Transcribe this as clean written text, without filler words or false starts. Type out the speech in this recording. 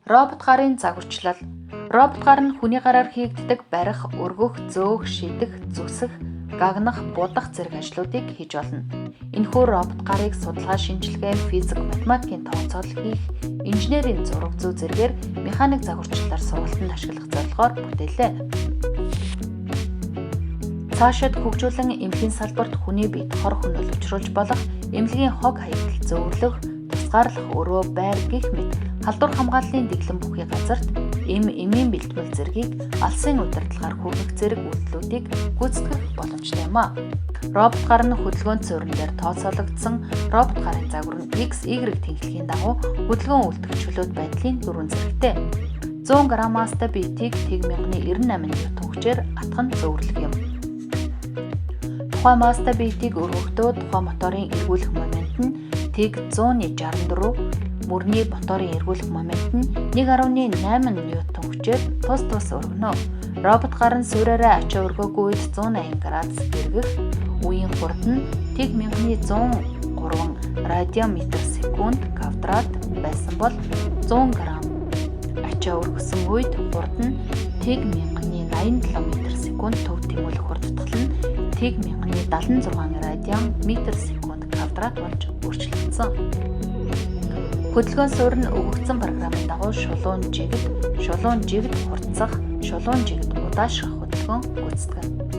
Робот гарын загварчлал. Робот гар нь хүний гараар хийгддэг барих, өргөх, зөөх, шидэх, зүсэх, гагнах, будах зэрэг ажлуудыг хийж болно. Энэхүү робот гарыг судалгаа шинжилгээ, физик, математикийн тооцоолол хийх, инженерийн зураг зүй зэргээр механик загварчлалаар сургалтанд ашиглах зорилгоор бүтээлээ. Цаашид хөгжүүлэн эмнэлгийн салбарт хүний биед хор хөнөөл учруулж болох эмнэлгийн хог хаягдал зөөвөрлөх, тусгаарлах өрөө, байр гэх мэт халдвар хамгааллын дэглэм бүхий газарт эм, эмийн бэлтгэл зэргийг алсын удирдлагаар хүргэх зэрэг үйлдэлүүдийг гүйцэтгэх боломжтой юм а. Робот гар нь хөдөлгөөн суурин дээр тооцоологдсон робот гарын загвар нь X, Y тэнхлэгийн дагуу хөдөлгөөн үлдэх чөлөөт байдлын дөрвөн зэрэгтэй. 100 г масстай биетийг 1098 ньютон хүчээр атган зөөвөрлөх юм. Тухайн масстай биетийг өргөхдөө тухайн моторын эргүүлэх момент нь тэг 164, мөрний моторын эргүүлэх момент нь 1.8 ньютон хүчээр тус тус өргөнө. Робот гар нь суураараа ачаа өргөөгүй үед 180 градус эргэх үеийн хурд нь тэг 1103 радиан метр секунд квадрат байсан бол 100 г ачаа өргөсөн үед хурд нь тэг 1087 метр секунд, төв тэмүүлэх хурдтгал нь тэг 1076 радиан метр секунд квадрат болж өөрчлөгдсөн. Хөдөлгөөн суурь нь өгөгдсөн програмын дагуу шулуун жигд, шулуун жигд хурдсах, шулуун жигд удаашрах хөдөлгөөн гүйцэтгэнэ.